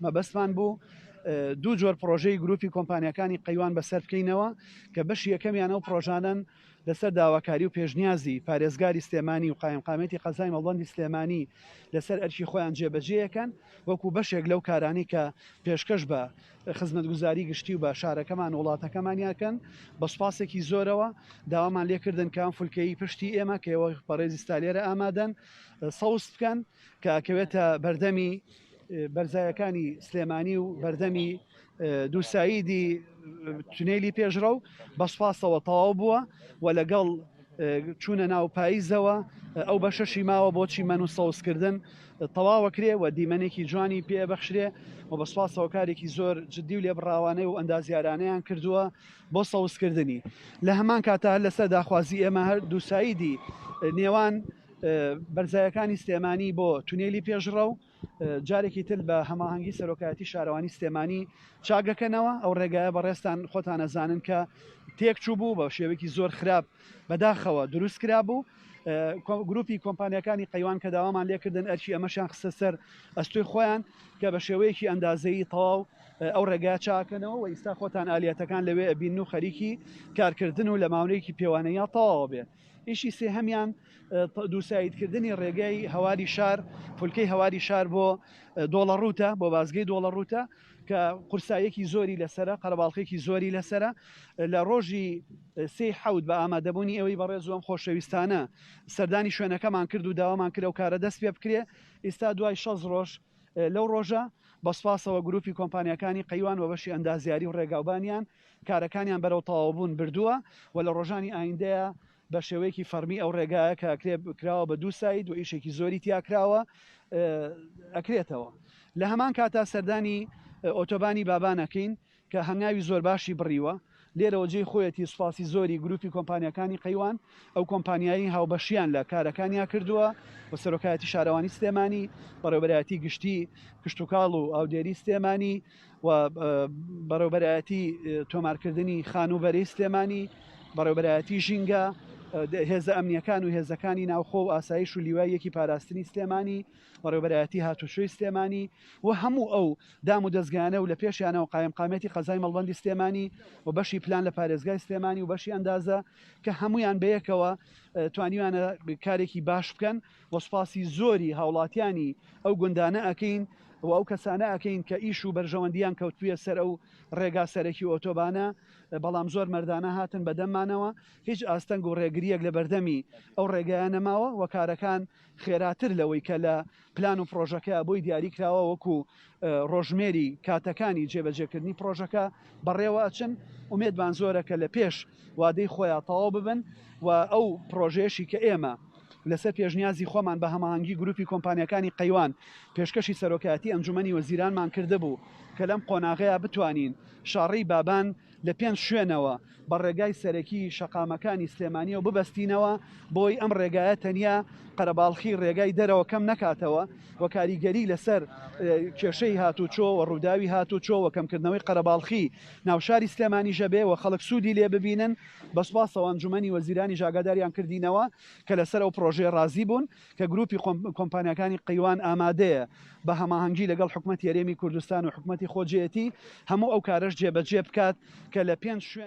مەبەستمان بوو دوو جۆر پڕۆژەی گروپی کۆمپانیاکانی قەیوان بەسەر بکەینەوە کە بەشی یەکەمیان ئەو پڕۆژانەن لەسەر داواکاری و پێشنیازی پارێزگاری سلێمانی و قایمقامێتی قەزای مەڵبەندی سلێمانی لەسەر ئەرکی خۆیان جێبەجێیەکەن وەکو بەشێک لەو کارانەی کە پێشکەش بە خزمەتگوزاری گشتی و بە شارەکەمان و وڵاتەکەمانیاکەن بە سوپاسێکی زۆرەوە داوامان لێکردن کە ئەم فولکەی پشتی ئێمە کە ئێوە بەڕێزی ستالێرە ئامادەن سەوز بکەن کە ئەکەوێتە بەردەمی بەرزایەکانی سلێمانی و بەردەمی دووسایدی تونێلی پێشڕەو بە سوپاسەوە تەواو بووە و لەگەڵ چوونە ناو پاییزەوە ئەو بەشەشی ماوە بۆ چیمەن و سەوزکردن تەواوەکرێ و دیمەنێکی جوانی پێبەخشرێ و بە سوپاسەوە کارێکی زۆر جددی و لێبڕاوانەی و ئەندازیارانەیان کردووە بۆ سەوزکردنی لە هەمان کاتا لەسەر داخوازی ئێمە هەر دووسایدی نێوان بەرزایەکانی سلێمانی بۆ تونێلی پێشڕەو جارێکی تر بە هەماهەنگی سەرۆکایەتی شارەوانی سلێمانی چاگەکەنەوە ئەو ڕێگایە بەڕێزتان خۆتان ئەزانن کە تێک چوو بوو بە شێوەیەکی زۆر خراپ بەداخەوە دروست کرابوو گروپی کۆمپانیەکانی قەیوان کە داوامان لێکردن ئەرکی ئەمەشیان خستە سەر ئەستۆی خۆیان کە بە شێوەیەکی ئەندازەیی تەواو ئەو ڕێگا چاکەنەوە و ئیستا خۆتان ئالیاتەکان لەوێ ئەبین و خەریکی کارکردن و لە ماوەیەکی پێوانەیە تەواو بێ ئیشی سێهەمیان دووسایدکردنی ڕێگای هەواری شار، فولکەی هەواری شار بۆ دۆڵەڕووتە، بۆ بازگەی دۆڵەڕووتە کە قورساییەکی زۆری لەسەرە، قەرەباڵخێکی زۆری لەسەرە. لە ڕۆژی سێی حەوت بە ئامادەبوونی ئێوەی بەڕێز و ئەم خۆشەویستانە سەردانی شوێنەکەمان کرد و داوامان کرد ئەو کارە دەست پێ بکرێ. ئیستا دوای 60 ڕۆژ لەو ڕۆژە بە سوپاسەوە گروپی کۆمپانیاکانی قەیوان و بەشی ئەندازیاری و ڕێگاوبانیان کارەکانیان بەرەو تەواوبوون بردووە و لە ڕۆژانی ئایندەیا بە شێوەیەکی فەڕمی ئەو ڕێگایە کە ئەکرێ کراوە بە دوو ساید و ئیشێکی زۆری تیا کراوە ئەکرێتەوە. لە هەمان کاتا سەردانی ئۆتۆبانی بابان ئەکەین کە هەنگاوی زۆر باشی بڕیوە. لێرەوە جێی خۆیەتی سوپاسی زۆری گروپی کۆمپانیاکانی قەیوان ئەو کۆمپانیایەی هاوبەشیان لە کارەکانیا کردووە و سەرۆکایەتی شارەوانی سلێمانی، بەڕێوەبەرایەتی گشتی کشتوکاڵ و ئاودێری سلێمانی، و بەڕێوبەرایەتی تۆمارکردنی خانووبەرەی سلێمانی، بەڕێوبەرایەتی ژینگە، هێزە ئەمنیەکان و هێزەکانی ناوخۆ و ئاسایش و لیوای یەکی پاراستنی سلێمانی، بەڕێوبەرایەتی هاتوچۆی سلێمانی و هەموو ئەو دام و دەزگایانە و لە پێشیانەوە قایمقامیەتی قەزای مەڵبەندی سلێمانی و بەشی پلان لە پارێزگای سلێمانی و بەشی ئەندازە کە هەمویان بەیەکەوە توانیویانە کارێکی باش بکەن و سوپاسی زۆری هاوڵاتیانی ئەو گوندانە ئەکەین و ئەو کەسانە ئەکەین کە ئیش و بەرژەوەندیان کەوتبویە سەر ئەو ڕێگا سەرەکی و ئۆتۆبانە، بەڵام زۆر مەردانە هاتن بەدەممانەوە، هیچ ئاستەنگ و ڕێگرییەک لە بەردەمی ئەو ڕێگایە نەماوە و کارەکان خێراتر لەوەی کە لە پلان و پڕۆژەکە بۆی دیاری کراوە وەکو ڕۆژمێری کاتەکانی جێبەجێکردنی پڕۆژەکە بەڕێوە ئەچن، ئومێدمان زۆرە کە لە پێش وادەی خۆیا تەواو ببن و ئەو پڕۆژەیەشی کە ئێمە لەسەر پێشنیازی خۆمان بە هەماهەنگی گروپی کۆمپانیاکانی قەیوان پێشکەشی سەرۆکایەتی ئەنجومەنی وەزیرانمان کردبوو کە لەم قۆناغەیا بتوانین شاڕێی بابان لە پێنج شوێنەوە بە ڕێگای سەرەکی شەقامەکانی سلێمانیەوە ببەستینەوە بۆی ئەم ڕێگایە تەنیا قەرەباڵخی ڕێگای دەرەوە کەم نەکاتەوە و کاریگەری لەسەر کێشەی هاتوچۆ و ڕووداوی هاتوچۆ و کەمکردنەوەی قەرەباڵخی ناوشاری سلێمانیش هەبێ و خەڵک سوودی لێ ببینن. بە سوپاسەوە ئەنجومەنی وەزیرانیش ئاگاداریان کردینەوە کە لەسەر ئەو پڕۆژەیە ڕازی بوون کە گروپی کۆمپانیاکانی قەیوان ئامادەیە بە هەماهەنگی لەگەڵ حکومەتی هەرێمی کوردستان و حکومەتی خۆجێیەتی هەموو ئەو کارەش جێبەجێ بکات کە لە پێنج شوێن.